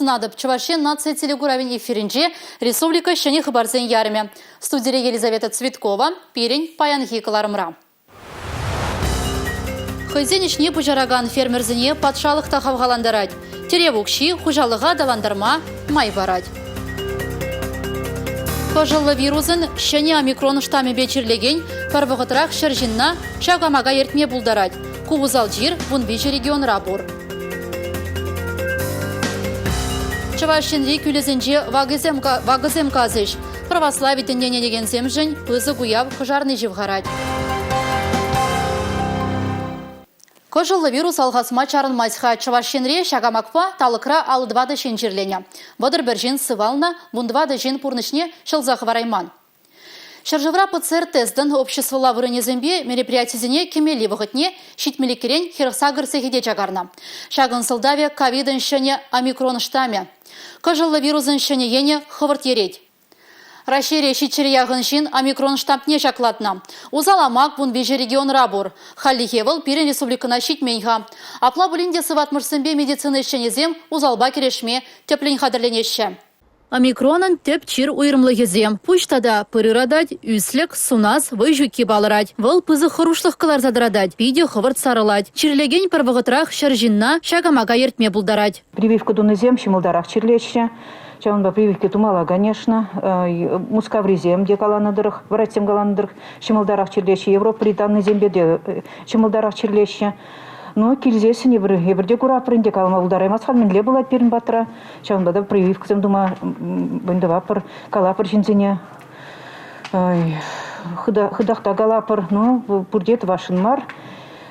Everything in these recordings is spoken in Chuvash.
сунатӑп. Чӑваш Ен наци телекуравӗн эфирӗнче республика ҫӗнӗ хыпарсен ярӑмӗ. Студире Елизавета Цветкова, пирӗн паянхи кӑларӑмра. Хӑйсен ӗҫне пуҫаракан фермерсене патшалӑх та хавхалантарать. Тӗрев укҫи хуҫалӑха аталантарма май парать. Кӑшӑллӑ вирусӑн ҫӗнӗ омикрон штамӗпе чирлекен пӗр вӑхӑтрах ҫӗр ҫынна ҫак амака ертме пултарать. Ку усал чир 13 регионра пур. Чӑваш Енри кӳлӗсенче вакӑсем, вакӑсем касӗҫ. Православи тӗнне ӗненекенсемшӗн пысӑк уяв кӑшарни ҫывхарать. Кӑшӑллӑ вирус алхасма чарӑнмасть-ха. Чӑваш Енре ҫак амакпа талӑкра 54 ҫын чирленӗ. 31 ҫын сывалнӑ, 14 ҫын пурнӑҫне ҫӑлса хӑварайман. Ҫӗршывра ПЦР-тестӑн обществӑлла вырӑнӗсемпе мероприятисене кӗмелли вӑхӑтне ҫитмӗликкӗрен 48 сехете чакарнӑ. Ҫакӑн сӑлтавӗ ковидӑн ҫӗнӗ омикрон штамӗ. Кӑшӑллӑ вирусӑн ҫӗнӗ енӗ хӑвӑрт ерет. Раҫҫейре ҫиччӗре яхӑн ҫын омикрон штампне ҫаклатнӑ. Усал амак 13 регионра пур. Хальлӗхе вӑл пирӗн республикӑна ҫитмен-ха. Апла пулин те сыватмӑшсемпе медицина ӗҫченӗсем усалпа кӗрешме тӗплӗн хатӗрленеҫҫӗ. Омикронӑн тӗп чир уйрӑмлӑхӗсем: пуҫ тата пыр ыратать, ӳслӗк, сунас, вӑй ҫукки палӑрать. Вӑл пысӑк хӑрушлӑх кӑларса тӑратать, питӗ хӑвӑрт сарӑлать. Чирлекен пӗр вӑхӑтрах ҫӗр ҫынна ҫак амака ертме пултарать. Прививка тунисем ҫӑмӑлтарах чирлеҫҫӗ. Ҫавӑнпа прививка тумалла, конечно. Мускаврисем те каланӑ тӑрӑх, врачсем каланӑ тӑрӑх ҫӑмӑлтарах чирлеҫҫӗ. Европӑри даннӑйсемпе те ҫӑмӑлтарах чирлеҫҫӗ. Ну, килсессӗн эпир, эпир те куратпӑр ӗнтӗ, калама пултараймасть-ха, мӗнле пулать пирӗн патра. Ҫавӑнпа та прививкӑсем тума мӗн тӑватпӑр, калапӑр ҫынсене. Хытах та калапӑр, ну, пурте тӑвасшӑн мар.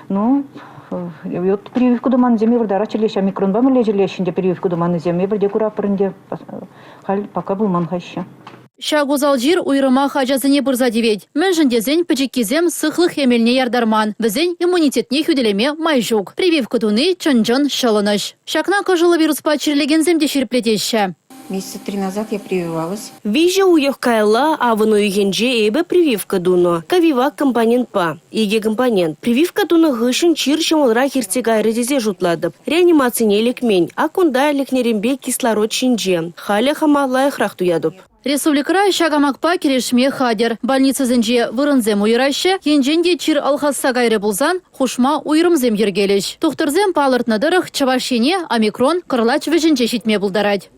Ну, вот прививка туманнисем йывӑртарах чирлеҫҫӗ. Омикронпа мӗнле чирлеҫҫӗ ӗнтӗ прививка туманнисем, эпир те куратпӑр ӗнтӗ. Халь пока пулман-ха еще. Ҫак усал чир уйрӑмах ачасене пырса тивет. Мӗншӗн тесен пӗчӗккисем сыхлӑх эмелне яртарман, вӗсен иммунитетне хӳтӗлеме май ҫук. Прививка туни чӑн-чӑн ҫӑлӑнӑҫ. Ҫакна кӑшӑллӑ вируспа чирлекенсем те ҫирӗплетеҫҫӗ. Месяца три назад я прививалась. Виҫӗ уйӑх каялла авӑн уйӑхӗнче эпӗ прививка тунӑ. Ковивак компонентпа. Икӗ компонент. Прививка тунӑ хыҫҫӑн чир ҫӑмӑлрах иртсе кайрӗ тесе шутлатӑп. Реанимацине лекмен. Ак кунта лекнӗренпе кислород ҫинче. Халӗ хама лайӑхрах туятӑп. Республикӑра ҫак амакпа кӗрешме хатӗр. Больницӑсенче вырӑнсем уйӑраҫҫӗ. Енчен те чир алхасса кайрӗ пулсан хушма уйрӑмсем йӗркелӗҫ. Тухтӑрсем палӑртнӑ тӑрӑх, Чӑваш Ене омикрон кӑрлач вӗҫӗнче ҫитме пултарать.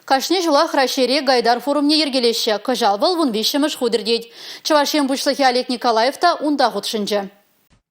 Кашни ҫулах Раҫҫейре Гайдар форумне йӗркелеҫҫӗ. Кӑҫал вӑл 13-мӗш хут иртет. Чӑваш Ен Пуҫлӑхӗ Олег Николаев та унта хутшӑнчӗ.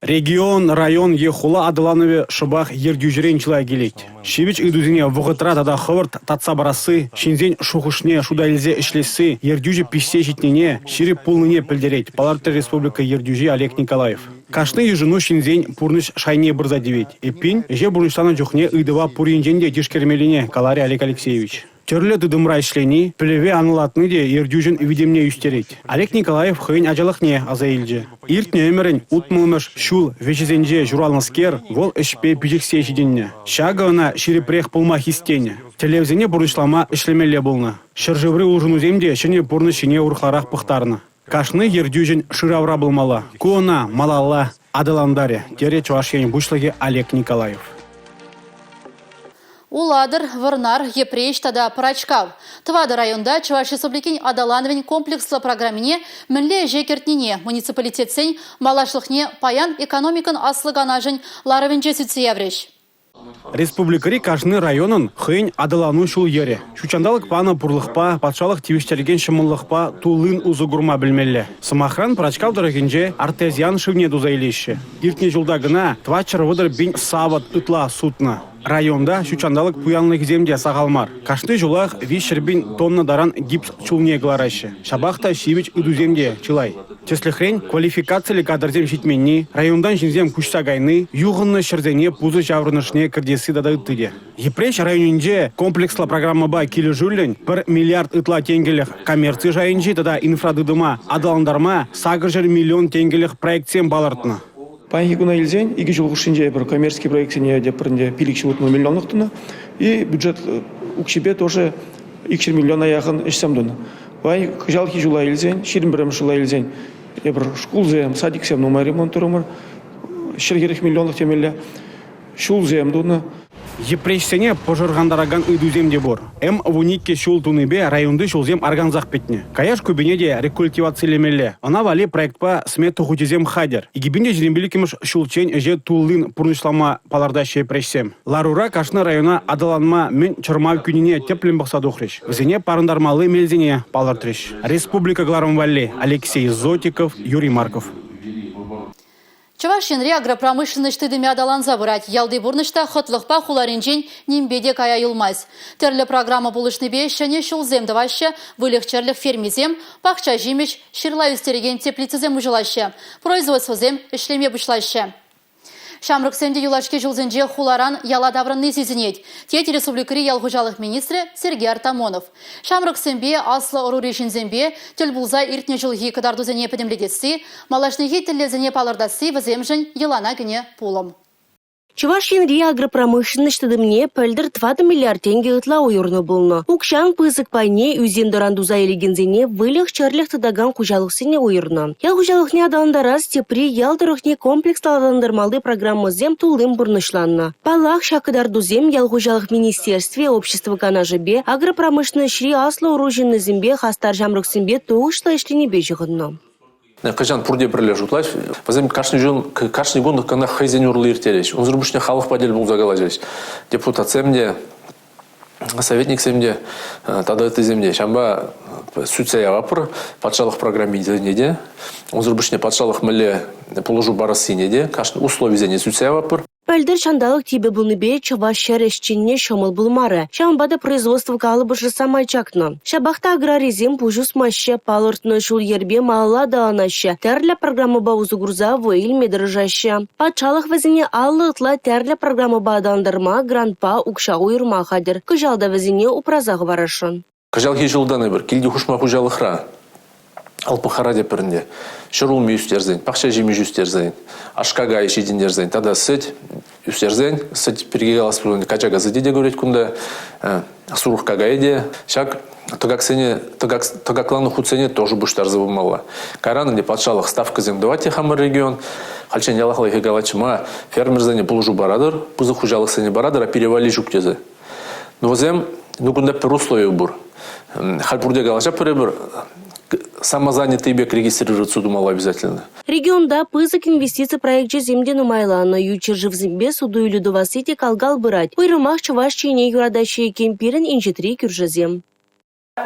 Регион, район е хула аталанӑвӗ шӑпах ертӳҫӗрен чылай килет. Ҫивӗч ыйтусене вӑхӑтра тата хӑвӑрт татса парасси, ҫынсен шухӑшне шута илсе ӗҫлесси ертӳҫӗ пиҫсе ҫитнине, ҫирӗп пулнине пӗлтерет, палӑртрӗ республика ертӳҫи Олег Николаев. Кашни йышӑну ҫынсен пурнӑҫ шайне пырса тивет. Эппин, ӗҫе пурнӑҫланӑ чухне ыйтӑва пур енчен те тишкермеллине каларӗ Олег Алексеевич. Тӗрлӗ тытӑмра ӗҫлени, пӗлӗве анлӑлатни те ертӳҫӗн витӗмне ӳстерет. Олег Николаев хӑйӗн ачалӑхне аса илчӗ. Иртнӗ ӗмӗрӗн 60-мӗш ҫул вӗҫӗсенче ҫуралнӑскер, вӑл ӗҫпе пиҫӗхсе ҫитӗннӗ. Ҫакӑ ӑна ҫирӗпрех пулма хистенӗ. Тӗллевсене пурнӑҫлама ӗҫлемелле пулнӑ. Ҫӗршыври улшӑнусем те ҫӗнӗ пурнӑҫ ҫине урӑхларах пӑхтарнӑ. Кашни ертӳҫӗн шыравра пулмалла. Ку ӑна малалла аталантарӗ, терӗ Чӑваш Ен Пуҫлӑхӗ Олег Николаев. Улатӑр, Вӑрнар, Йӗпреҫ тата Пӑрачкав. Тӑватӑ районта Чӑваш Республикин аталанӑвӗн комплекслӑ программине мӗнле ӗҫе кӗртнине муниципалитетсен малашлӑхне паян экономикӑн Аслӑ Канашӗн ларӑвӗнче сӳтсе яврӗҫ. Республикӑри кашни районӑн хӑйӗн аталану ҫул-йӗрӗ. Ҫут ҫанталӑк панӑ пурлӑхпа, патшалӑх тивӗҫтерекен ҫӑмӑллӑхпа туллин усӑ курма пӗлмелле. Сӑмахран, Пӑрачкав тӑрӑхӗнче артезиан шывне туса илеҫҫӗ. Иртнӗ ҫулта кӑна 430 пин савӑт ытла сутнӑ. Районта ҫут ҫанталӑк пуянлӑхӗсем те сахал мар. Кашни ҫулах 300 пин тонна таран гипс чулне кӑлараҫҫӗ. Ҫапах та ҫивӗч ыйтусем те чылай. Тӗслӗхрен, квалификациллӗ кадрсем ҫитменни, районтан ҫынсем куҫса кайни, юхӑннӑ ҫӗрсене пусӑ ҫаврӑнӑшне кӗртесси тата ытти те. Йӗпреҫ районӗнче комплекслӑ программӑпа килӗшӳллӗн пӗр миллиард ытла тенкӗлӗх коммерци шайӗнчи тата инфратытӑма аталантарма 800 миллион тенкӗлӗх проектсем палӑртнӑ. Паянхи куна илсен, икӗ ҫул хушшинче эпир коммерческий проектсене те пӗринте 560 миллионлӑх тунӑ и бюджет укҫипе тоже 200 миллиона яхӑн ӗҫсем тунӑ. Паян кӑҫалхи ҫула илсен, 21-мӗш ҫула илсен, эпир шкулсем, садиксем нумай ремонт турӑмӑр. 140 миллионлӑх темелле. Ҫулсем тунӑ. Йӗпреҫсене пӑшӑрхантаракан ыйтусем те пур. М-12 ҫул тунипе районти ҫулсем аркансах пӗтнӗ. Каяш купине те рекультивацилемелле. Ӑна валли проектпа смета хучӗсем хатӗр. 2025-мӗш ҫулччен ӗҫе туллин пурнӑҫлама палӑртаҫҫӗ йӗпреҫсем. Ларура кашни района аталанма мӗн чӑрмав кӳнине тӗплӗн пӑхса тухрӗҫ, вӗсене парӑнтармалли мелсене палӑртрӗҫ. Республика кӑларӑм валли Алексей Зотиков, Юрий Марков. Чӑваш Енре агропромышленноҫ тытӑмӗ аталанса пырать. Ялти пурнӑҫ та хӑтлӑхпа хуларинчен нимпе те кая юлмасть. Тӗрлӗ программа пулӑшнипе ҫӗнӗ ҫулсем тӑваҫҫӗ, выльӑх-чӗрлӗх фермисем, пахча ҫимӗҫ, ҫырла ӳстерекен теплицӑсем уҫӑлаҫҫӗ, производствӑсем ӗҫлеме пуҫлаҫҫӗ. Ҫамрӑксем те юлашки ҫулсенче хуларан яла таврӑнни сисӗнет, тет республикӑри ял хуҫалӑх министрӗ Сергей Артамонов. Ҫамрӑксемпе, аслӑ ӑрури ҫынсемпе тӗл пулса иртнӗ ҫулхи кӑтартусене пӗтӗмлетесси, малашнехи тӗллевсене палӑртасси вӗсемшӗн йӑлана кӗнӗ пулӑм. Чӑваш Енри агропромышленноҫ тытӑмне пӗлтӗр 4 миллиард тенкӗ ытла уйӑрнӑ пулнӑ. Укҫан пысӑк пайне ӳсен-тӑран туса илекенсене выльӑх-чӗрлӗх тытакан хуҫалӑхсене уйӑрнӑ. Ял хуҫалӑхне аталантарас, тепри ял тӑрӑхне комплекслӑ аталантармалли программӑсем туллин пурнӑҫланнӑ. Паллах, ҫак кӑтартусем ял хуҫалӑх министерстви, общество канашӗпе, агропромышленноҫри аслӑ ӑру ҫыннисемпе, хастар ҫамрӑксемпе тухӑҫлӑ ӗҫленипе ҫыхӑннӑ. Кӑҫан пурте пӗрле шутлаҫ. Вӗсем кашни ҫул, кашни кун кӑна хӑйсен урлӑ ирттерӗҫ. Унсӑр пуҫне халӑхпа тӗл пулса калаҫӗҫ. Депутатсем те, советниксем те, тата ыттисем те. Ҫавӑнпа сӳтсе яваппӑр патшалӑх программисене те, унсӑр пуҫне патшалӑх мӗнле пулӑшу парассине те, кашни условисене сӳтсе яваппӑр. Пӗлтӗр ҫанталӑк типӗ пулнипе чӑваш ҫӗр ӗҫченне ҫӑмӑл пулмарӗ. Ҫавӑнпа та производство калӑпӑшӗ самай чакнӑ. Ҫапах та аграрисем пуҫ усмаҫҫӗ, палӑртнӑ ҫул-йӗрпе малалла аталанаҫҫӗ, тӗрлӗ программӑпа усӑ курса вӑй илме тӑрӑшаҫҫӗ. Патшалӑх вӗсене 50 ытла тӗрлӗ программӑпа аталантарма грантпа укҫа уйӑрма хатӗр. Кӑҫал та вӗсене упраса хӑварасшӑн. Кӑҫалхи ҫултан эпир килти хушма хуҫалӑхра ЛПХра тепӗр ӗнтӗ ҫӗрулми ӳстерсен, пахча ҫимӗҫ ӳстерсен, аш-какай ҫитӗнтерсен тата сӗт ӳстерсен, сӗт пирки калас пулсан качака сӗчӗ те кӳрет кунта, сурӑх какайӗ те. Ҫак тӑкаксене, тӑкакланӑ хутсене тоже пуҫтарса пымалла. Кайран ӗнтӗ патшалӑх ставкӑсем тӑвать те хамӑр регион. Хальччен ялахлӑхӗ калатчӗ, ма фермерсене пулӑшу паратӑр, пысӑк хуҫалӑхсене паратӑр, а пире валли ҫук тесе. Ну, вӗсем, ну, кунта пӗр услови пур. Халь пурте калаҫатпӑр эпир, самозанятый пек регистрироваться тумалла обязательно. Регионта пысӑк инвестици проекчӗсем те нумайланнӑ. Ют ҫӗршывсемпе суту-илӳ тӑвасси те кал-кал пырать. Уйрӑмах Чӑваш Ене юратаҫҫӗ иккен пирӗн инҫетри кӳршӗсем.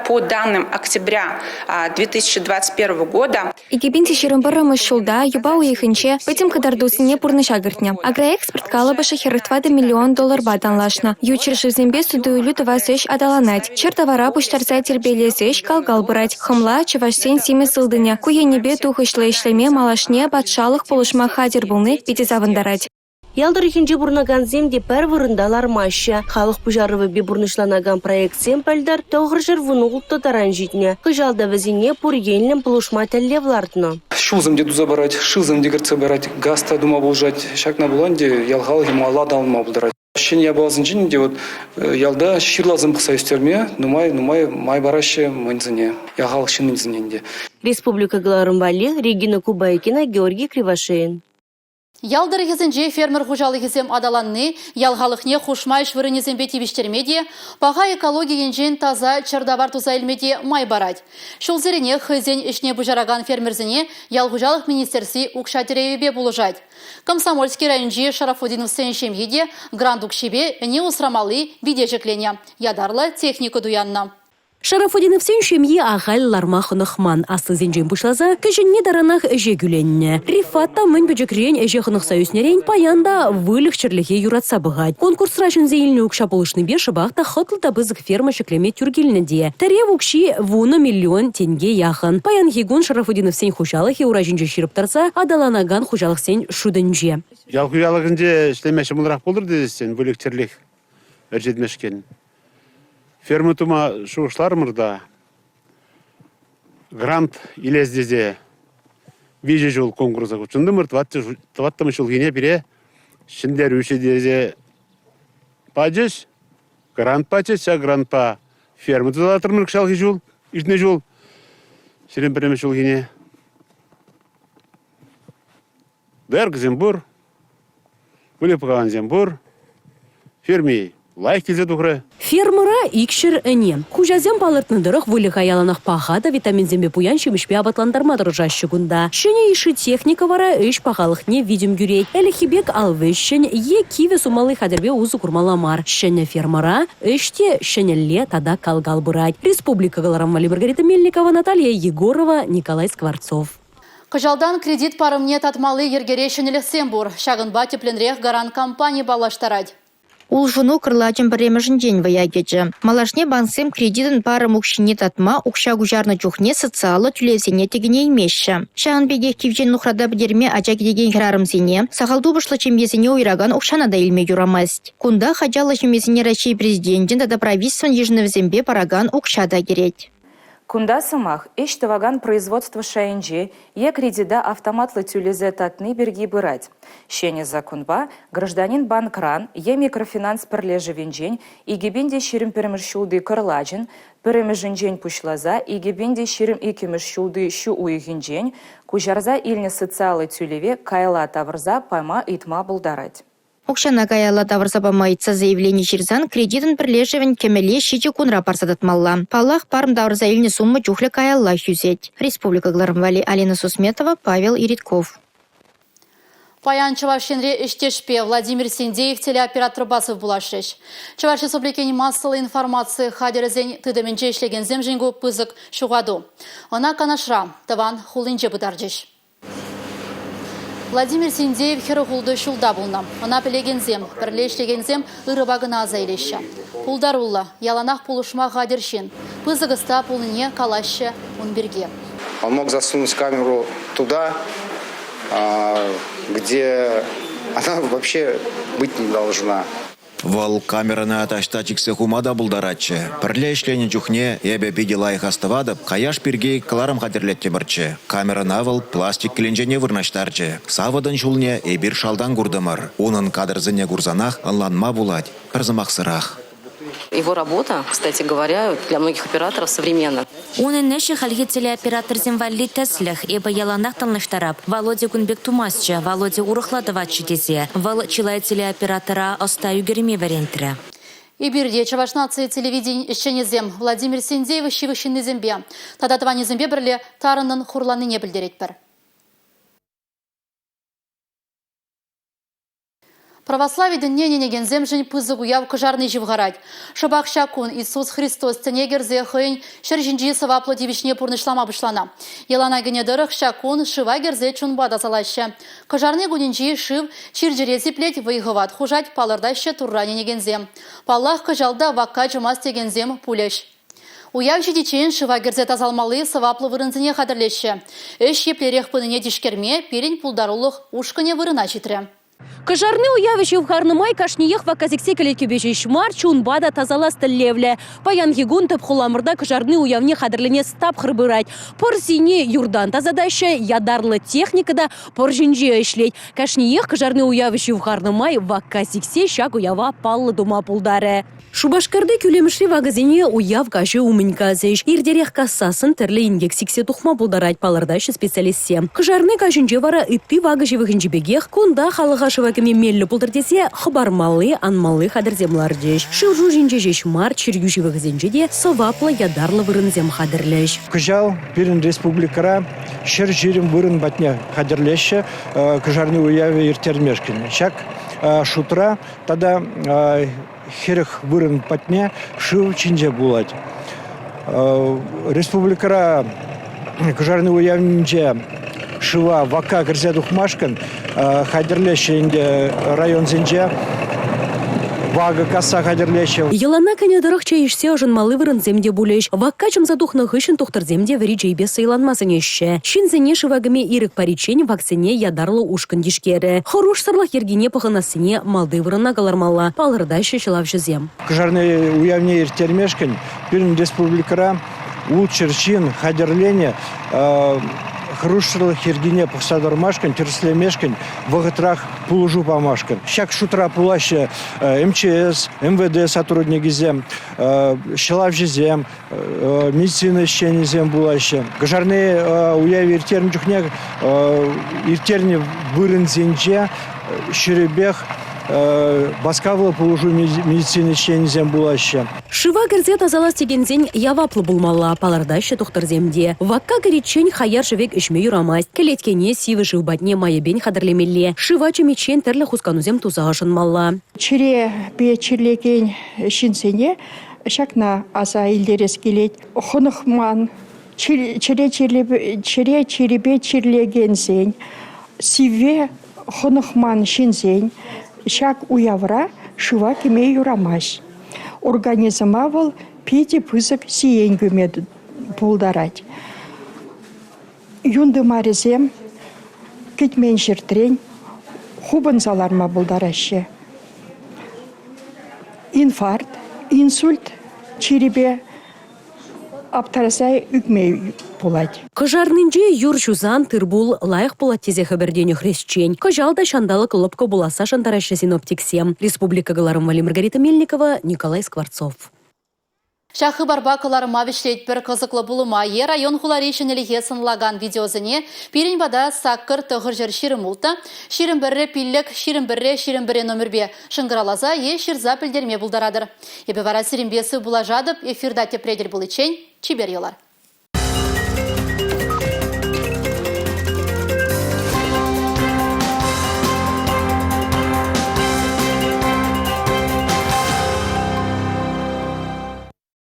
По данным октября 2021 года 2021 ҫулта юпа уйӑхӗнче пӗтӗм кӑтартусене пурнӑҫа кӗртнӗ. Агроэкспорт калӑпӑшӗ 44 миллион долларпа танлашнӑ. Ют ҫӗршывсемпе суту-илӳ тӑвас ӗҫ аталанать. Чӗр тавара пуҫтарса тирпейлес ӗҫ кал-кал пырать. Хӑмла – чӑвашсен симӗс ылтӑнӗ. Ку енӗпе тухӑҫлӑ ӗҫлеме малашне патшалӑх пулӑшма хатӗр пулни питӗ савӑнтарать. Ял тӑрӑхӗнче пурӑнакансем те пӗр вырӑнта лармаҫҫӗ. Халӑх пуҫарӑвӗпе пурнӑҫланакан проектсем пӗлтӗр 916 таран ҫитнӗ. Кӑҫал та вӗсене пур енлӗн пулӑшма тӗллев лартнӑ. Ҫулсем те туса парать, шывсем те кӗртсе парать, газ та тума пулӑшать. Ҫакна пула ӗнтӗ ял халӑхӗ малалла аталанма пултарать. Ҫӗнӗ япаласенчен ӗнтӗ вот ялта ҫырласем пӑхса ӳстерме нумай-нумай май параҫҫӗ мӑнсене, ял халӑх ҫыннисене ӗнтӗ. Республика кӑларӑм валли Регина Кубайкина, Георгий Кривошеин. Ял тӑрӑхӗсенче фермер хуҫалӑхӗсем аталанни ял халӑхне хушма ӗҫ вырӑнӗсемпе тивӗҫтерме те, паха экологи енчен таса чӗр тавар туса илме те май парать. Ҫулсеренех хӑйсен ӗҫне пуҫаракан фермерсене ял хуҫалӑх министерстви укҫа тӗревӗпе пулӑшать. Комсомольски районӗнчи Шарафутдиновсен ҫемйи те грант укҫипе ӗне усрамалли вите ҫӗкленӗ, ятарлӑ техника туяннӑ. Шарафутдиновсен ҫемйи ахаль ларма хӑнӑхман. Аслисенчен пуҫласа кӗҫӗнни таранах ӗҫе кӳленнӗ. Рифат та мӗн пӗчӗкрен ӗҫе хӑнӑхса ӳснӗрен паян та выльӑх-чӗрлӗхе юратса пӑхать. Конкурсра ҫӗнсе илнӗ укҫа пулӑшнипе шӑпах та хӑтлӑ та пысӑк ферма ҫӗклеме тӳр килнӗ те. Тӗрев укҫи вунӑ миллион тенке яхӑн. Паянхи кун Шарафутдиновсен хуҫалӑхӗ ура ҫинче ҫирӗп тӑрса аталанакан хуҫалӑхсен шутӗнче. Ял хуҫалӑхӗнче ӗҫлеме ҫӑмӑлрах пултӑр тесен выльӑх-чӗрлӗх ӗрчетмешкӗн Ферма тума шухӑшларӑмӑр та грант илес тесе виҫӗ ҫул конкурса хутшӑнтӑмӑр. Тӑваттӑмӗш ҫулхине пире ҫӗнтерӳҫӗ тесе пачӗҫ. Грант пачӗҫ. Ҫак грантпа ферма туса лартрӑмӑр кӑҫалхи ҫул, иртнӗ ҫул, 21-мӗш ҫулхине. Дояркӑсем пур, выльӑх пӑхакансем пур. Ферми лайӑх килсе тухрӗ. Фермӑра 200 ӗне. Хуҫасем палӑртнӑ тӑрӑх, выльӑха яланах паха та витаминсемпе пуян ҫимӗҫпе апатлантарма тӑрӑшаҫҫӗ кунта. Ҫӗнӗ йышши техника вара ӗҫ пахалӑхне витӗм кӳрет. Ӗлӗкхи пек ал вӗҫҫӗн е кивӗ сумалли хатӗрпе усӑ курмалла мар. Ҫӗнӗ фермӑра ӗҫ те ҫӗнӗлле тата кал-кал пырать. Республика кӑларӑм валли Маргарита Мельникова, Наталья Егорова, Николай Скворцов. Кӑҫалтан кредит парӑмне татмалли йӗркере ҫӗнӗлӗхсем пур. Ҫакӑнпа тӗплӗнрех Гарант компани паллаштарать. Улшӑну кӑрлачӑн пӗрремӗшӗнчен вӑя кӗчӗ. Малашне банксем кредитӑн парӑм укҫине татма укҫа куҫарнӑ чухне социаллӑ тӳлевсене тӗкӗнеймеҫҫӗ. Ҫавӑн пекех кивҫен нухрата пӗтерме ача кӗтекен хӗрарӑмсене, сахал тупӑшлӑ ҫемьесене уйӑракан укҫана та илме юрамасть. Кунтах ачаллӑ ҫемьесене Раҫҫей Президенчӗн тата правительствӑн йышӑнӑвӗсемпе паракан укҫа та кӗрет. Кунта сӑмах ӗҫ тӑвакан производство шайӗнче е кредита автоматлӑ тӳлесе татни пирки пырать. Ҫӗнӗ законпа гражданин банкран е микрофинанс пӗрлешӗвӗнчен 2021 ҫулти кӑрлачӑн пӗрремӗшӗнчен пуҫласа 2022 ҫулти ҫу уйӑхӗнчен куҫарса илнӗ социаллӑ тӳлеве каялла тавӑрса пама ыйтма пултарать. Укҫана каялла тавӑрса пама ыйтса заявлени ҫырсан кредитӑн пӗрлешӗвӗн кӗмӗле 7 кунра парса татмалла. Паллах, парӑм тавӑрса илнӗ сумма чухлӗ каяллах ӳсет. Республика кӑларӑм валли Алина Сусметова, Павел Иритков. Паян Чӑваш Енре ӗҫтешпе Владимир Синдеев телеоператорпа сывпуллашрӗҫ. Чӑваш Республикин массӑллӑ информаци хатӗрӗсен тытӑмӗнче ӗҫлекенсемшӗн ку пысӑк ҫухату. Ӑна Канашра, тӑван хулинче пытарчӗҫ. Владимир Синдеев 46 ҫулта пулнӑ. Ӑна пӗлекенсем, пӗрле ӗҫлекенсем ырӑпа кӑна аса илеҫҫӗ. Пултаруллӑ, яланах пулӑшма хатӗр ҫын. Пысӑк ӑста пулнине калаҫҫӗ ун пирки. Он мог засунуть камеру туда, где она вообще быть не должна. Вӑл камерӑна таҫта чиксе хума та пултаратчӗ. Пӗрле ӗҫленӗ чухне эпӗ питӗ лайӑх астӑватӑп, каяш пирки кӑларӑм хатӗрлеттӗмӗрччӗ. Камерӑна вӑл пластик кӗленчене вырнаҫтарчӗ. Савӑтӑн ҫулне эпир шалтан куртӑмӑр. Унӑн кадрсене курсанах ӑнланма пулать, пӗр сӑмахсӑрах. Его работа, кстати говоря, для многих операторов современна. Унӑн ӗҫӗ хальхи телеоператорсем валли тӗслӗх. Эпӗ яланах танлаштарап. Володя кун пек тумастчӗ, Володя урӑхла тӑватчӗ тесе. Вӑл чылай телеоператора ӑста ӳкерме вӗрентрӗ. Эпир те Чӑваш наци телевиденийӗн ӗҫченӗсем Владимир Сендеев ҫывӑх ҫыннисемпе тата тӑванӗсемпе пӗрле тарӑннӑн хурланнине пӗлтеретпӗр. Православи тӗнне ӗненекенсемшӗн пысӑк уяв кӑшарни ҫывхарать. Шӑпах ҫак кун Иисус Христос тӗне кӗрсе хӑйӗн ҫӗр ҫинчи сӑваплӑ тивӗҫне пурнӑҫлама пуҫланӑ. Йӑлана кӗнӗ тӑрӑх ҫак кун шыва кӗрсе чунпа тасалаҫҫӗ. Кӑшарни кунӗнчи шыв чир-чӗре сиплет, вӑй-хӑват хушать, палӑртаҫҫӗ Турра ӗненекенсем. Паллах, кӑҫал та вакка чӑмас текенсем пулӗҫ. Уяв ҫитиччен шыва кӗрсе тасалмалли сӑваплӑ вырӑнсене хатӗрлеҫҫӗ. Ӗҫ еплерех пынине тишкерме пирӗн пултарулӑх ушкӑнӗ вырӑна ҫитрӗ. Кӑшарни уявӗ ҫывхарнӑ май кашниех вакка сиксе кӗлеткепе ҫеҫ мар, чунпа та тасалас тӗллевлӗ. Паянхи кун тӗп хуламӑрта кӑшарни уявне хатӗрленес тапхӑр пырать. Пӑр сине юртан тасатаҫҫӗ, ятарлӑ техника та пӑр ҫинче ӗҫлет. Кашниех кӑшарни уявӗ ҫывхарнӑ май вакка сиксе ҫак уява паллӑ тума пултарӗ. Шупашкарти кӳлемӗшри вакӑсене уяв каҫӗ умӗн касӗҫ. Иртерех кассассӑн тӗрлӗ инкек сиксе тухма пултарать, палӑртаҫҫӗ специалистсем. Кӑшарни каҫӗнче вара ытти вакӑ ҫывӑхӗнчи пекех кунта халӑха шыва кӗме меллӗ пултӑр тесе хӑпармалли, анмалли хатӗрсем лартӗҫ. Шыв-шур ҫинче ҫеҫ мар, чиркӳ ҫывӑхӗсенче те сӑваплӑ ятарлӑ вырӑнсем хатӗрлӗҫ. Кӑҫал пирӗн республикӑра 120 вырӑн патне хатӗрлеҫҫӗ кӑшарни уявӗ ирттермешкӗн. Ҫак шутра тата 40 вырӑн патне шыв ҫинче пулать. Республикӑра Кӑшарни уявӗнче шыва вакка кӗрсе тухмашкӑн хатӗрлеҫҫӗ ӗнтӗ районсенче вакӑ касса хатӗрлеҫҫӗ. Йӑлана кӗнӗ тӑрӑх чей ӗҫсе ӑшӑнмалли вырӑнсем те пулӗҫ. Вакка чӑмса тухнӑ хыҫҫӑн тухтӑрсем те вӗри чейпе сӑйланма сӗнеҫҫӗ. Ҫынсене шыва кӗме ирӗк париччен ваксене ятарлӑ ушкӑн тишкерӗ. Хӑрушсӑрлӑх йӗркине пӑхӑнассине малти вырӑна кӑлармалла, палӑртаҫҫӗ ҫӑлавҫӑсем. Кӑшарни уявне ирттермешкӗн пирӗн республикӑра 600 ҫын хатӗрленӗ хӑрушсӑрлӑх йӗркине пӑхса тӑрмашкӑн, тӗрӗслемешкӗн, вӑхӑтрах пулӑшу памашкӑн. Ҫак шутра пулаҫҫӗ МЧС, МВД сотрудникӗсем, ҫӑлавҫӑсем, медицина ӗҫченӗсем пулаҫҫӗ. Кӑшарни уявӗ ирттернӗ чухне ирттернӗ вырӑнсенче ҫӗрӗпех. васкавлӑ пулӑшу медицина ӗҫченӗсем пулаҫҫӗ. Шыва кӗрсе тасалас текенсен яваплӑ пулмалла, палӑртаҫҫӗ тухтӑрсем те. Вакка кӗриччен хаяр шӗвек ӗҫме юрамасть. Кӗлеткене сивӗ шыв патне майӗпен хатӗрлемелле. Шыва чӑмиччен тӗрлӗ хусканусем туса ӑшӑнмалла. Чирепе чирлекен ҫынсене ҫакна аса илтерес килет. Хӑнӑхман чӗре чирӗпе чирлекенсен, сивве хӑнӑхман ҫынсен ҫак уявра шыва кӗме юрамасть. Организма вӑл питӗ пысӑк сиен кӳме пултарать. Юн тымарӗсем кӗтмен ҫӗртрен хупӑнса ларма пултараҫҫӗ. Инфаркт, инсульт чирӗпе аптӑраса ӳкме пулать. Кӑшарнинче юр ҫусан тыр-пул лайӑх пулать тесе хӗпӗртенӗ хресчен. Кӑҫал та ҫанталӑк лӑпкӑ пуласса шантараҫҫӗ синоптиксем. Республика кӑларӑм валли Маргарита Мельникова, Николай Скворцов. Ҫак хыпарпа кӑларӑма вӗҫлетпӗр. Кӑсӑклӑ пулӑма е район-хулари ҫӗнӗлӗхе сӑнлакан видеосене пирӗн пата саккӑр тӑхӑрҫӗр 26, 21 пиллӗк, 21 21 номерпе шӑнкӑравласа е ҫырса пӗлтерме пултаратӑр. Эпӗ вара сирӗнпе сывпуллашатӑп. Эфирта тепре тӗл пуличчен чипер юлар.